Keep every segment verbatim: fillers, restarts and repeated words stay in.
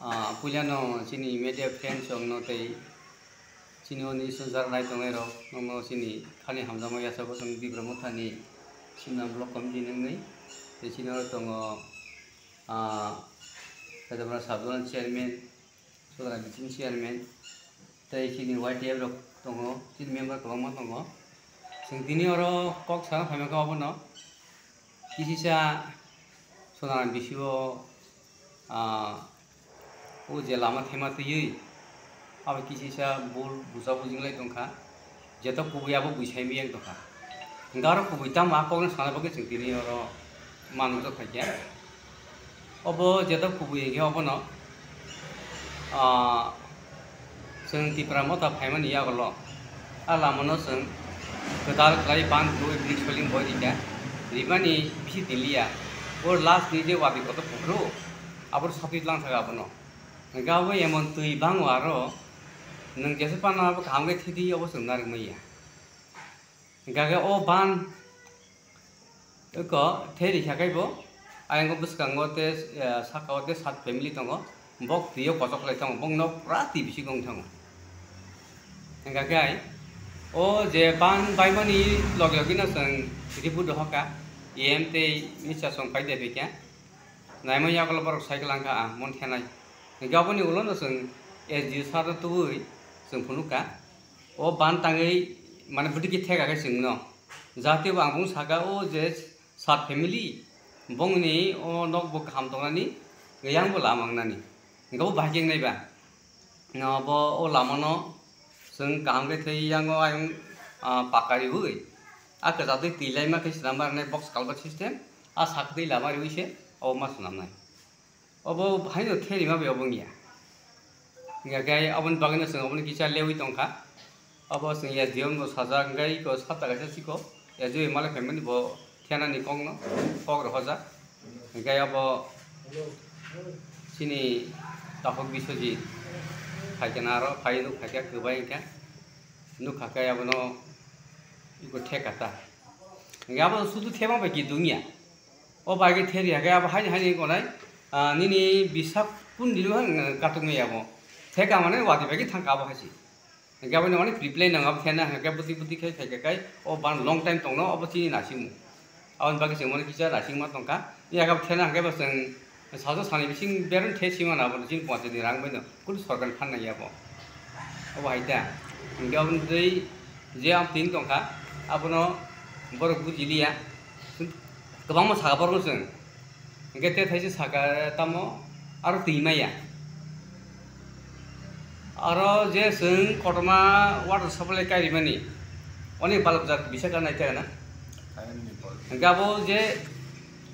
Ah, puilano chini media friends rokno tei chini o news no jak nai tongnai rok, nono chini khani hamjakma yasa bo chwng Tipra Mothani Simna Block Committee nungni. Tei chini oro tongo, ah, Kaitabra Sub Zonal Chairman, Sodra Biching Chairman, tei chini Y T F rok tongo, chini member kwbangma tongo. Chwng tini oro kok sana phaimani khe obono kisisa Sodra bisio, ah, o je lama thema twiwi abo kisisa bul buja bujinglai tongkha, jeto kubui abo buisai miyang tongkha. Hwnkhe aro kubui tamo a kokno sana bagwi chwng tini oro manwjak khaikhe. Obo jeto kubui hinkhe obono, ah, chwng Tipra Motha phaimani yagulo a lamano chwng kwtal khlai ban rwi bini soling boi rikha, rimani bisi tiliya. O last ni je wadi kotor phuru aboro satwi tlang thaka abono. Hwnkhe abo emon twi bango aro nwng jesa phano abo kaham khe thidi obo chwng narwk manya. Hwnkhe o ban eko theri kha khe bo, ayang bwskango tei, eh, saka o tei sat family tongo, bok twi o kochok lai tongo, bok nok pura twi bisingo wng tongo. Hwnkhe ai o je ban baimani logi logi no chwng report rohor kha, E M tei minister song pai de phi khe, naimani yagulo borok cycle wng kha, ah, mon khe nai. Hwnkhe aboni ulo no chwng S D O sir no tubui chwng phunuk kha. O ban tangwi mane bwtwi khe theka khe chwngno. Jatebo ang bung saka o je sat family bongni o nok bo kaham tongnani, yang bo lama wngnani. Hwnkhe bo bahai khe wngnai ba. No bo o lamano chwng kaham khe thei yango ayung, ah, paka riwi. A kwchak twi twi laima khe swnam barnai box culvert system. A sak twi lama riwi se o ma swnamnai. Obo haino therima bai obo wngya. Hingkha khe aboni bagwino chwng oboni kisa lewi tongkha. Obo chwng S D M no sajak, hingkhe iko sata kaisa chiko. S D M malai phaimani bo thenani kokno, kok rohorjak. Hingkhe abo chini takhuk Biswajit phaikhe na aro phai nuk phaikhe kwbai hingkhe. Nukha khe abono iko theka ta. Hingkhe abo sudu thema bai kidungya. O bai khe theri hakhe abo haini haini gonai, ah, nini bisa kun dilo han katung ya abo. Theka mane wadi bai khe thangka abo haisi. Hingkhe abo ni mane reply nang abo thena hakhe buti buti khai khai khai o ban long time tongno abo chini nasimung. Aboni bagwi chwng mani kisa naisingma tongkha. Yakab thena hwnkhe bo chwng sajak sani bising bereng the sima na abo chini panchayat ni rang bai no kunu sorkar ni phan nang ya bo. Obo hai ta. Hwnkhe aboni twi je ang twi tongkha abono borok buji liya. Kwbangma saka borok no chwng. Hwnkhe te thaisa saka tamo aro twi maya. Aro je chwng kotorma water supply kairimani, oni balok jak bisa ka nai tega na? Hwnkhe abo je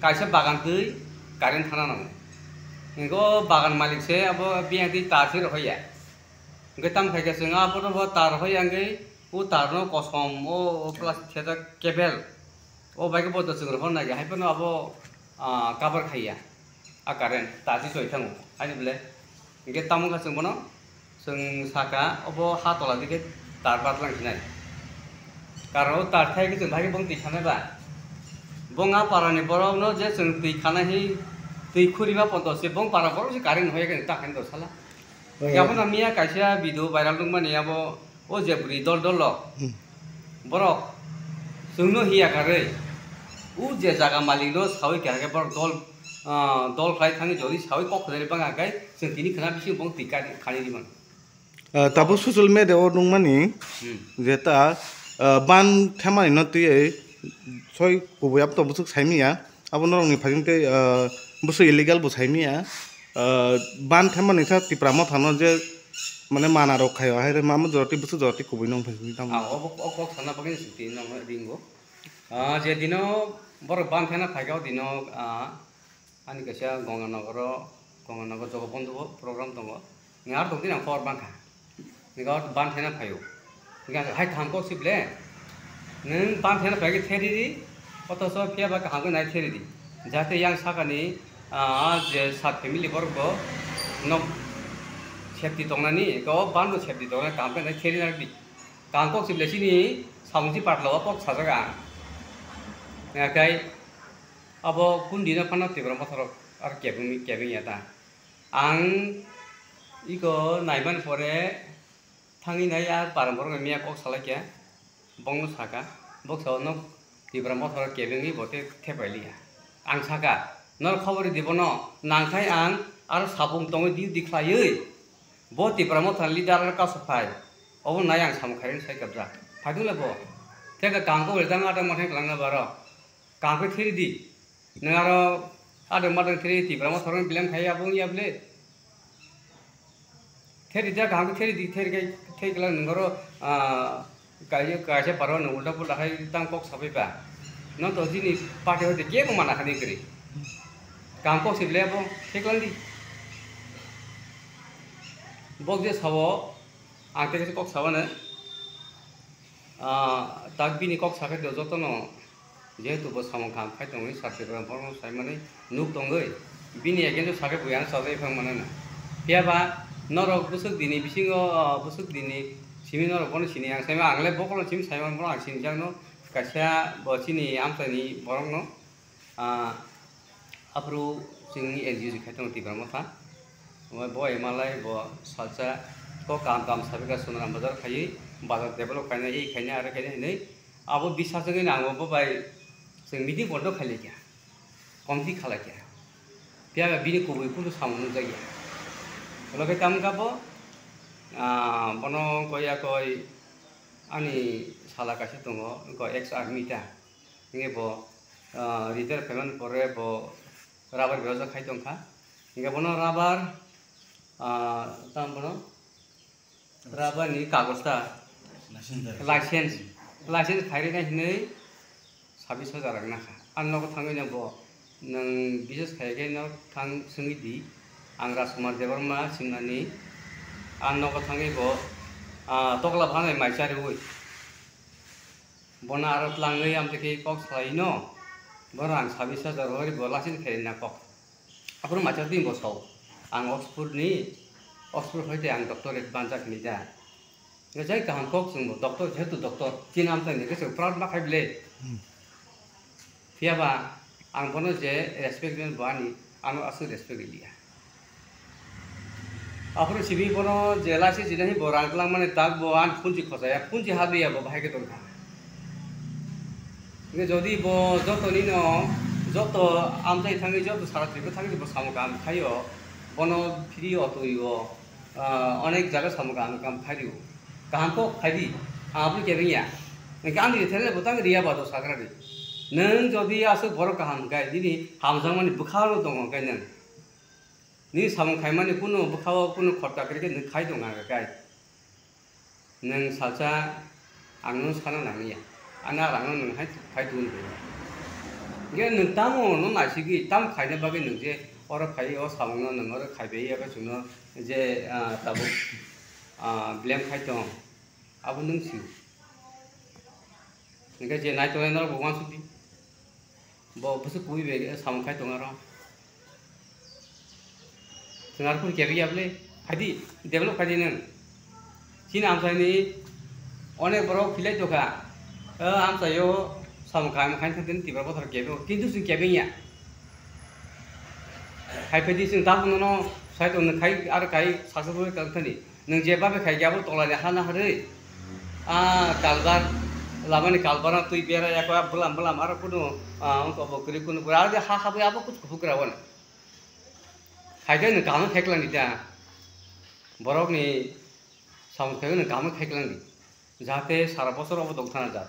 kaisa bagan twi current thana nango. Hwnkhe o bagan malik se abo biyang twi tar se rohor ya. Hwnkhe tamo khai khe chwng abono bo tar rohor ya hwnkhe o tar no kosom o, o plastic thajak cable. O bai khe bo to chwng rohor nai ya, hai phano abo, ah, cover khai ya. A current ta si soi thango, ani bole. Hingke tamo kha chwng bono, chwng saka, obo ha tola dike tar batlang sinai. Karon o tar thai khe chwng thai khe bong twi sanai ba. Bong a para ni borok no je chwng twi khana hi, twi khuri ma ponto se bong para borok se current hoye khe ta khain do sala. Oya. Yabo na miya kaisa video viral nukmani abo, o je bwrwi dol dol rok. Hmm. Borok chwngno hiya karwi, o je jaga malik no sawi kha khe borok dol, ah, dol khlai thangwi jodi sawi kok khwlai bang kha khe chwng tini khwna bising bong twi kani, khani di mano. Ah, tabuk social media o nukmani Hmm. je ta, ah, ban themani no twiwi soi kubui abo to bwswk saimanya. Abo norokni phaging tei, ah, bwswk illegal bo saimanya. Ah, ban themani kha Tipra Mothano je mane mana rok khaio, hai re mamo joroti bwswk joroti kubui nong phai tamo. Ah, obo, o kok sana bagwi twi nong ringo. Ah, je dino borok ban thena phaikha, o dino, ah, ani kaisa Gonganagar o, Gonganagar Jogobondhu o program tongo. Ngar tong dino kor bangkha. Nini gao ban thena phaio. Nini gao hai kaham kok si ble. Nung ban thena phai khe theri di. Otoso phiya ba kaham khe nai theri di. Jate yang sakani, ah, je sat family borok bo nok safety tongnani, eko ban bo safety tongnani kaham khe nai theri nang di. Kaham kok si ble chini samung si patla o kok sajak ang. Nini gao abo kun dino phano Tipra Mothorok ar kebeng, kebeng ya ta. Ang Iko naiman pore thangwi nai a parang borok miya kok salai khe bongno saka, bok sao nok Tipra Motha kebengwi bo tei thepai liya. Ang saka, nor khobor di bono, nangkhai ang aro sapung tongwi di di khlaiwi bo Tipra Motha leader aro kasu phai, obo nai ang samung khairoknwi sai kabjak. Phaidung le bo, tei kaham khe wele tang ada mothai kwlangna baro, kaham khe theri di. Nwng aro adwng madwng theri Tipra Motha rokni blame khai abo wngya bwle? Theri ja kaham khe theri di, theri khai theri kwlak nwng oro, ah, kaisa, kaisa paro nwng ulta pulta khai tang kok sabai ba. Nwng to jini party hoite kebo mana khani kwrwi. Kaham kok se bwle abo thek lang di. Bok je sao, ang tei kaisa kok sabano. Ah, tak bini kok sakhe do jotono, jehetu bo samung kaham khai tongwi, sakhe borok borokno saimani nuk tongwi, bini against o sakhe bo yang sajagwi phang mano na. Phiya ba norok bwswk dini bisingo, ah, bwswk dini simi norok bono sini, ang saima, ang le bokolno simi saimano, bono ang sinijakno kaisa bo chini amchaini borokno. Ah, aphuru chwngni N G O se khai tongo Tipra Motha. Omo bo M L A bo salsa kok kaham kaham sabai kha Sonaram Bazar khaiwi bazar develop khainai, ei khainai, aro khainai hinwi abo bisas wngwi nang bo bai chwng meeting pono khailai kha, committee khalai kha. Phiya ba bini kubui phuru samung nukjakya. Ulo khe tamo kha bo, ah, bono koi ya koi ani sala kaisa tongo, wngkha ex army ta. Hingke bo, ah, retire phaimani pore bo rubber berajak khai tongkha. Hingke bono rubber, ah, tamo bono rubber ni kagoz ta, license, license khairina hinwi sabis hajar rang nakha. Ang nogo thangwi no bo nwng bises khai khe no thang swngwi di. Ang Rajkumar Debbarma simnani. Ang nogo thangwi bo, ah, tokla bhanai mai chariwi. Bono aro tlangwi amtwi khe kok salaino, bono ang sabis hajar hori bo license khairina kok. Aphuru macha twi bo sao, ang Oxford ni, Oxford hoite ang doctorate banjak hinwi da. Hingke jai kaham kok chwngbo doctor, jehetu doctor, chini amchaini khe chwng proud ma khai bwle. Hmm. Phiya ba ang bono je respect rwmani bo ani, ano aswk respect rwliya. Aphuru simi bono je license rina hi bo rang twlangmani tak bo ani phunji khosaya, phunji habliya bo bahai khe tongkha. Hingke jodi bo jotoni no, joto amchai thangwi, joto sara Tripura thangwi bo samung kaham khaio, bono free o twi o, ah, onek jaga samung kaham kaham khaio. Kaham kok khai di, ang abono kebeng ya. Hingke ani thele bo tang riya ba do sakra di. Nwng jodi aswk borok kaham hwnkhe, nini hamjakmani bwkhao tongo hwnkhe nwng. Nini samung khaimani kunu bwkhao kunu khorta kwrwi khe nwng khai tong hwnkhe kai. Nwng salsa ang no sana nangya. Ani a rang no nwng hai khai tong hwnkhe. Hingke nwng tamo no naisigwi, tamo khaina bagwi nwng je oro khai, o samung no nwng oro khai bai ya, chwngno je, ah, tabuk, ah, blame khai tong. Abo nwng sio. Hingke je nai tongnai norok bo uansuk di. Bo bwswk kubui bai samung khai tongo aro. Chwng aro phuru kebeng ya bwle. Khai di, develop khai di nwng. Chini amchaini onek borok philai tongkha. O amchaio samung kaham khai thangtini Tipra Motha rok kebeng o. Kintu chwng kebeng ya. Hai phai di chwng tabuk nono sai tong nwng khai aro khai successful wngkha thani. Nwng je babe khai khe abo tolani ha naharwi, ah, kalbar, lamani kalbar no twi bera ya khe, ah, bwlam bwlam aro kunu, ah, wngkha bo kwrwi kunu kwrwi, aro je ha habwi abo kuchuk kuphuk kwrwi wano. Khai khe nwng kaham khe kwlangdi ta. Borokni samung khe nwng kaham khe kwlangdi. Jahate sara bosor obo tong thana jak.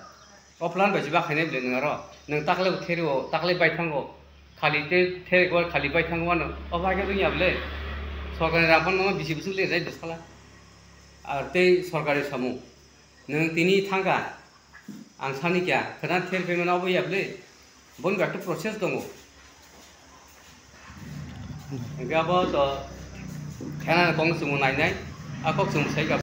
O plan bai se bakhainai bwle nwng aro. Nwng takle bo therio, takle bai thango. Khali te therek bar khali bai thango ano. O bai khe wngya bwle. Sorkar ni rang phano bisi bwswk le jai bwsala. Ar tei sorkar ni samung. Nwng tini thangkha. Ang sani kya. Khwna ther phaimano obo ya bwle. Boni bai khe process tongo. Hingke abo to khena kong chwngno nainai. A kok chwng sai kha.